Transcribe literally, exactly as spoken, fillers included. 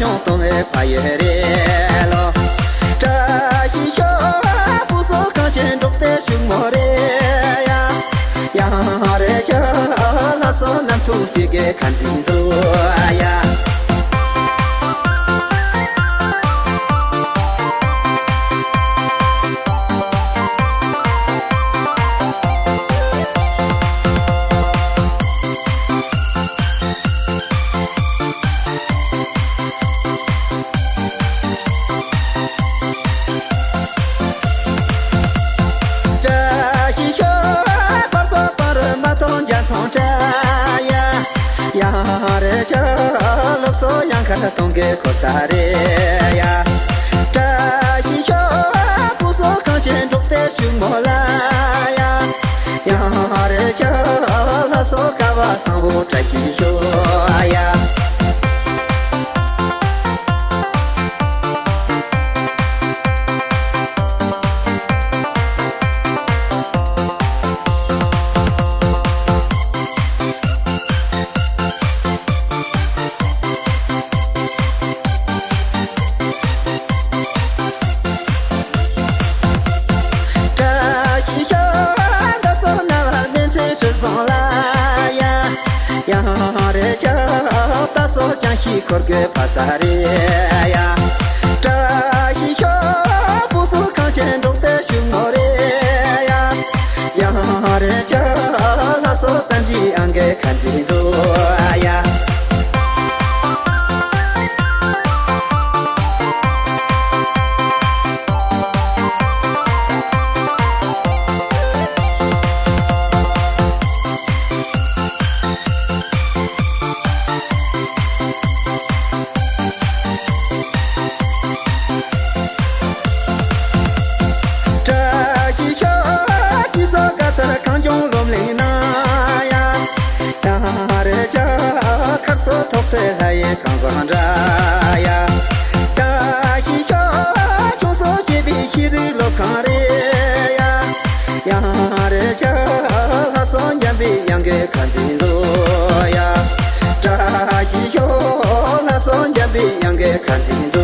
ཡོང་གཏོང་ངེ་ཕ་ཡེ་རེ་ལོ། བཀྲ་ཤིས་ཤོག་བུ་སོ་གངས་ཅན་འབྲོག་སྡེ་ཕྱུག་མོ་རེ་ཡ། ཡང་རེ་ཆ་ལྷ་སོ་ནམ་ཐུག་སི་གེ་ཁ་འཛིན་ཚོ་ཡ། བཀྲ་ཤིས་ཤོག་བར་སོ་བར་མ་ཐོང་རྒྱ་ཚོང་བཀྲ་ཡ། ཡང་རེ་ཆ་ལོག་སོ་ཡང་ཁ་གཏོང་གེ་འཁོར་ས་རེ་ཡ། བཀྲ་ཤིས་ཤོག་བུ་སོ་གངས་ཅན་འབྲོག་སྡེ་ཕྱུག་མོ་ལ་ཡ། ཡང་རེ་ཆ་ལྷ་སོ་ཀ་བ་བཟང་བོ་བཀྲ་ཤིས་ཤོག་ཡ། བཀྲ་ཤིས་ཤོག་འདབ་སོ་ན་བ་མན་ཚེ་ཁྲི་སོང་ལ་ཡ། ཡང་རེ་ཆ་ད་སོ་ཅང་ཤི་འཁོར་གོས་ཕ་ས་རེ་ཡ། བཀྲ་ཤིས་ཤོག་བུ་སུ་གངས་ཅན་འབྲོག་སྡེ་ཕྱུག་མོ་རེ་ཡ། ཡང་རེ་ཆ་ལྷ་སོ་ཏན་རི་ཨང་གེ་ཁ་འཛིན་ཚོ་ཡ། བཀྲ་ཤིས་ཤོག་སྤྱི་ཚོགས་དགའ་ཚལ་གངས་ལྗོངས་སློབ་གླིང་ན་ཡ། ཡང་རེ་ཆ་ཁ་སོ་ཐོག་ཚེ་ལྷ་ཡི་གངས་བཟང་འདྲ་ཡ། བཀྲ་ཤིས་ཤོག་ཆུང་སོ་བྱེད་པའི་ཤེས་རིག་སློབ་ཁང་རེད་ཡ། ཡང་རེ་ཆ་ལྷ་སོ་འཇམ་པའི་དབྱངས་ཀྱི་ཁ་འཛིན་འཛུགས་ཡ། བཀྲ་ཤིས་ཤོག་ལྷ་སོ་འཇམ་པའི་དབྱངས་ཀྱི་ཁ་འཛིན་འཛུགས།